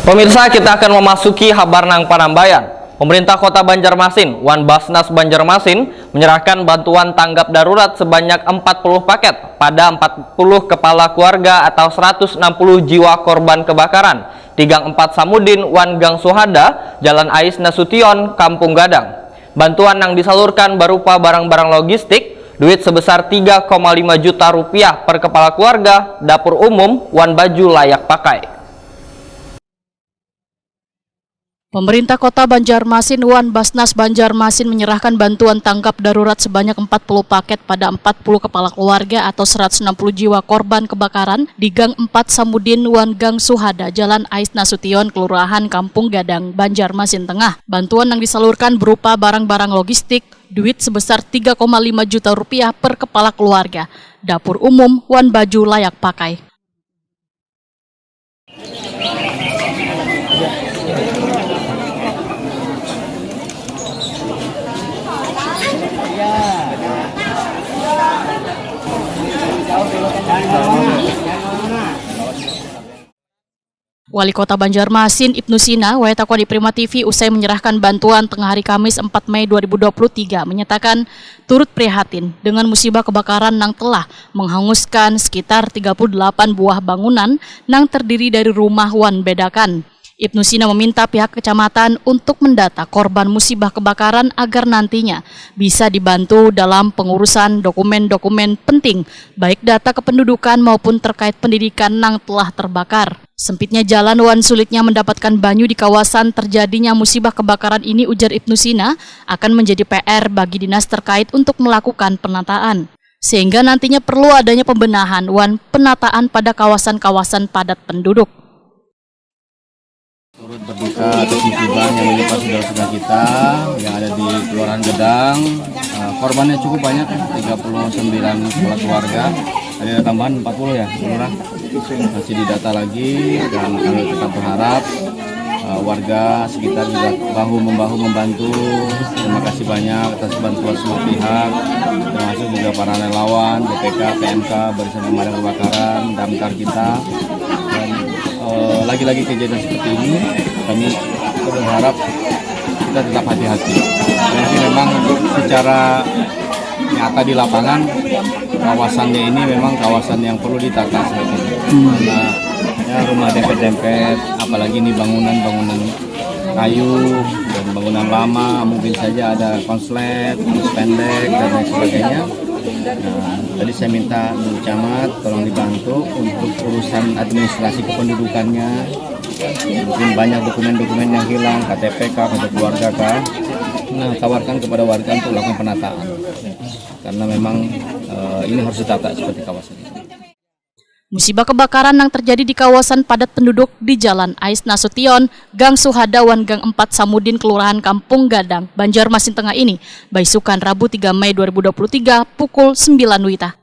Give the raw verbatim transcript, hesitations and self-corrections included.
Pemirsa, kita akan memasuki habar nang panambayan. Pemerintah Kota Banjarmasin wan Basnas Banjarmasin menyerahkan bantuan tanggap darurat sebanyak empat puluh paket pada empat puluh kepala keluarga atau seratus enam puluh jiwa korban kebakaran di Gang empat Samudin wan Gang Suhada, Jalan Ais Nasution, Kampung Gadang. Bantuan yang disalurkan berupa barang-barang logistik, duit sebesar tiga koma lima juta rupiah per kepala keluarga, dapur umum, wan baju layak pakai. Pemerintah Kota Banjarmasin wan Basnas Banjarmasin menyerahkan bantuan tanggap darurat sebanyak empat puluh paket pada empat puluh kepala keluarga atau seratus enam puluh jiwa korban kebakaran di Gang empat Samudin wan Gang Suhada, Jalan Ais Nasution, Kelurahan Kampung Gadang, Banjarmasin Tengah. Bantuan yang disalurkan berupa barang-barang logistik, duit sebesar tiga koma lima juta rupiah per kepala keluarga, dapur umum, wan baju layak pakai. Wali Kota Banjarmasin, Ibnu Sina, wayah takuan di Prima T V usai menyerahkan bantuan tengah hari Kamis empat Mei dua ribu dua puluh tiga, menyatakan turut prihatin dengan musibah kebakaran nang telah menghanguskan sekitar tiga puluh delapan buah bangunan nang terdiri dari rumah wan bedakan. Ibnu Sina meminta pihak kecamatan untuk mendata korban musibah kebakaran agar nantinya bisa dibantu dalam pengurusan dokumen-dokumen penting, baik data kependudukan maupun terkait pendidikan nang telah terbakar. Sempitnya jalan wan sulitnya mendapatkan banyu di kawasan terjadinya musibah kebakaran ini, ujar Ibnu Sina, akan menjadi P R bagi dinas terkait untuk melakukan penataan, sehingga nantinya perlu adanya pembenahan wan penataan pada kawasan-kawasan padat penduduk. Turut berduka atas musibah yang menimpa saudara-saudara kita yang ada di Kelurahan Gedang. Eh, korbannya cukup banyak, tiga puluh sembilan kepala keluarga. Tadi ada tambahan empat puluh ya, Lurah? Masih didata lagi dan kami tetap berharap, eh, warga sekitar juga bahu-membahu membantu. Terima kasih banyak atas bantuan semua pihak, termasuk juga para relawan, B P K, P M K, Barisan Pemadam Kebakaran, Damkar kita. Dan, eh, lagi-lagi kejadian seperti ini, kami berharap kita tetap hati-hati. Jadi memang secara nyata di lapangan, kawasannya ini memang kawasan yang perlu ditata sebetulnya. Karena ya, rumah dempet-dempet, apalagi ini bangunan-bangunan kayu dan bangunan lama, mungkin saja ada konslet, konslet pendek, dan lain sebagainya. Nah, tadi saya minta Bu Camat tolong dibantu untuk urusan administrasi kependudukannya. Mungkin banyak dokumen-dokumen yang hilang, K T P kah, kartu keluarga kah. Nah, tawarkan kepada warga untuk lakukan penataan. Karena memang, eh, ini harus ditata seperti kawasan ini. Musibah kebakaran yang terjadi di kawasan padat penduduk di Jalan Ais Nasution, Gang Suhada wan Gang empat Samudin, Kelurahan Kampung Gadang, Banjarmasin Tengah ini, baisukan Rabu tiga Mei dua ribu dua puluh tiga pukul sembilan wita,